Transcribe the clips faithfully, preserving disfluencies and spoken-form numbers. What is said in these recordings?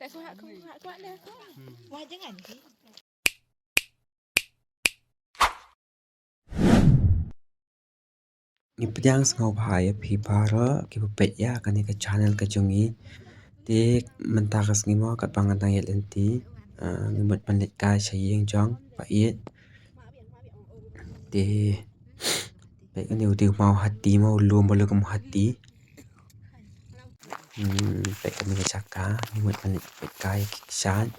Wah, jangan. Ngi pdiang sngewbha ïa phi baroh kiba peit ïa kane ka channel ka jong ngi. Te mynta ka sngi mo katba ngan dang ïaid lynti, ah, ngi mut ban leit kai sha ïing jong Paieit. Te peit kane u dei u maw hati mo, u lum ba lum kum hati. Hmm, peit kane ka jaka, ngi mut ban leit peit kai ki kshaid.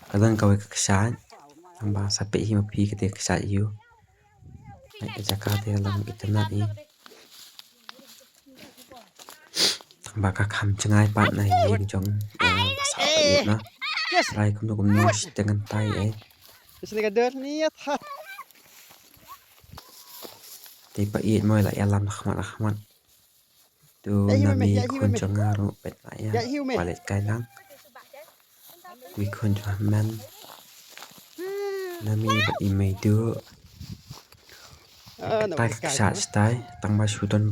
Ka don kawei ka kshaid. Tangba sa peit hi ma phi kata ka kshaid ïa u. Peit ka jaka te ka long itynnad hi. Tangba ka kham jngai pat na ïing jong, eh, ba sah Paieit na. Trai kumno kumno shiteng ngan tai eh. Sini ka dor ni ya tha. Te Paieit mo la ïalam na khmat na khmat. Tu na mi khun jong nga ruh peit la ïa. Ba leit kai lang. Tu i khun jong nga man. Na mi bad i mei duh. Katai ka kshaid shatai tangba shu don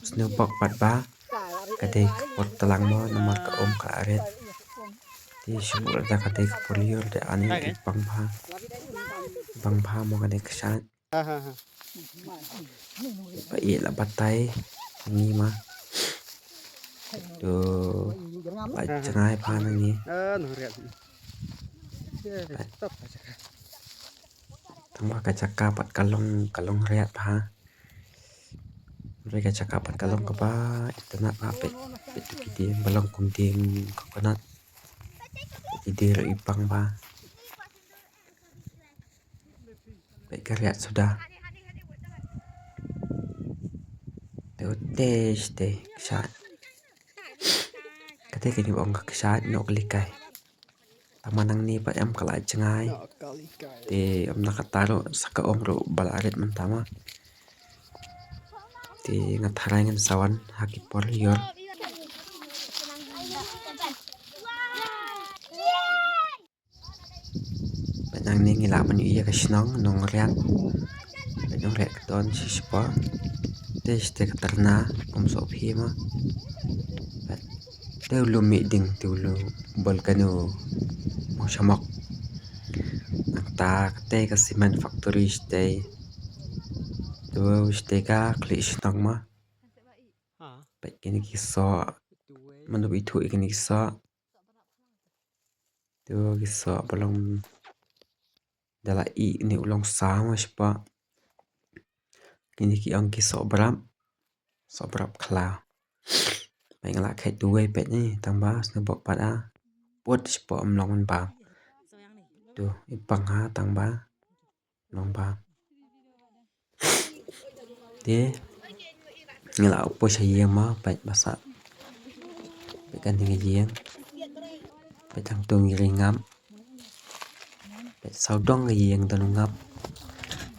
sniewbok pat ba. Ka dei ka por tlang mo namar ka um ka la rit. Te shu buh da ka dei ka por lyiur da ani ki bang bha. Bang bha mo ka dei ka kshaid. Paieit la batai ngi ma. Tu la jngai bha na ngi. Tangba ka jaka pat ka long, ka long riat bha. Hynrei ka jaka pat ka long kaba itynnad bha peit, peit tu ki dieng ba long kum dieng coconut. Ki dieng ruh i bang bha. Peit ka riat suda. Te u te shatei kshaid. Kata ka dei ba ong ka kshaid noh ka likai. Tangba nangne pat em ka la jngai. Te em na kata ruh sa ka um ruh ba la rit mynta ma. Te nga tharai ngan sa wan ha ki por lyiur. Peit nangne ngi lah ban ïohi ïa ka shnong Nongriat. Peit Nongriat ka don shi spah. Te shatei ka tyrna kum soh phi ma. Peit te u lum mih ding te u lum bol kano mo shamok. Nangta katei ka cement factory shatei. Tu shatei ka khlieh shnong ma. Peit kine ki soh. Mano ba ithuh ïa kine ki soh. Tu ki soh ba long da la ih ne u long saw ma shipah. Kine ki ong ki soh brap. Soh brap khlaw. Peit nga la khet duwai peit ne tangba sniewbok pat a. Put shipah ym long ban bam. Tu i bang ha tangba. Long bam. Te ngi la u poi sha ïing ma peit ba sah. Peit kane ka ïing. Peit tang tu ngi ri ngap. Peit sawdong ka ïing don u ngap.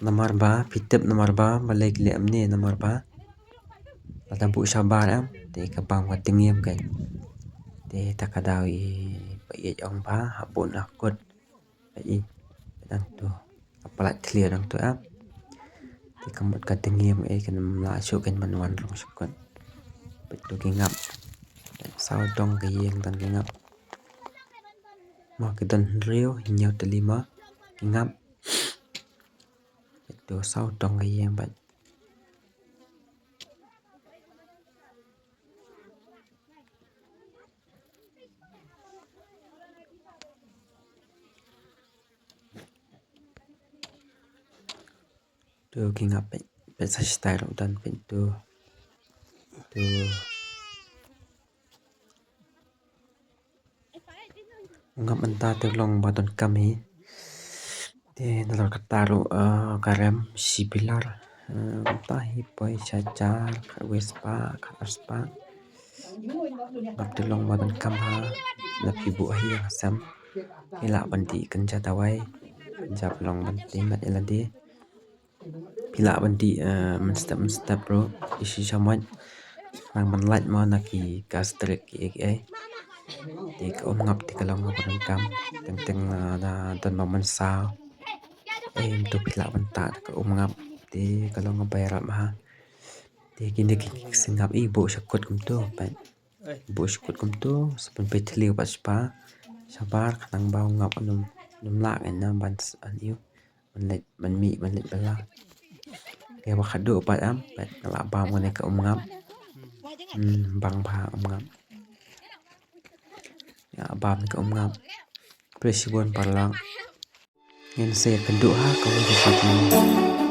Namar ba phi tip namar ba balei ki leh kumne namar ba lada buh shabar em te ka bam ka dngiem keiñ. Te ta ka daw i Paieit ong ba hap buh na kut. Peit i, peit dang tu. Ka palat thlia dang tu em. Te ka mut ka dngiem ei kan ym lah shuh kan ban wan rung sha kut. Peit tu ki ngap. Peit sawdong ka ïing don ki ngap. Mo ki don hynriew hynñiew tylli mo ki ngap. Peit tu sawdong ka ïing peit. Tu ki ngap peit, peit sa shatai ruh don peit tu. Tu. U ngap mynta te u long ba donkam hi. Te nalor kata ruh, eh, ka rem shi pilar. Eh, mynta hi poi sha jar, khatwei spah, khatar spah. Ngap te u long ba donkam ha. Lada phi buh ha ïing ha sem phi lah ban dih kynja dawai. Kynja ba long ban tei met ïa lade. Phi lah ban dih, eh, mynstep mynstep ruh, i shisha moit. Nang ban lait mo na ki gastric kiei kiei. Te ka um ngap te ka long kaba donkam. Teng teng, eh, da don ba mynsaw. Em tu phi lah ban tah da ka um ngap. Te ka long kaba ïarap ha. Te kine ki sngap i buh sha kut kumtu peit. Buh sha kut kumtu sa pynpeit thliew pat spah. Shabar khnang ba u ngap un ym, un ym lah ngan ïa ban s-, an ïu. Ban leit, ban mih, ban leit bylla. Ïa ba khadduh pat em, pat nga la bam kane ka umngap. Hmm, bang bha umngap. Ïa bam ka umngap. Khublei shibun paralok. Ngin sa ïakynduh ha kawei ka video.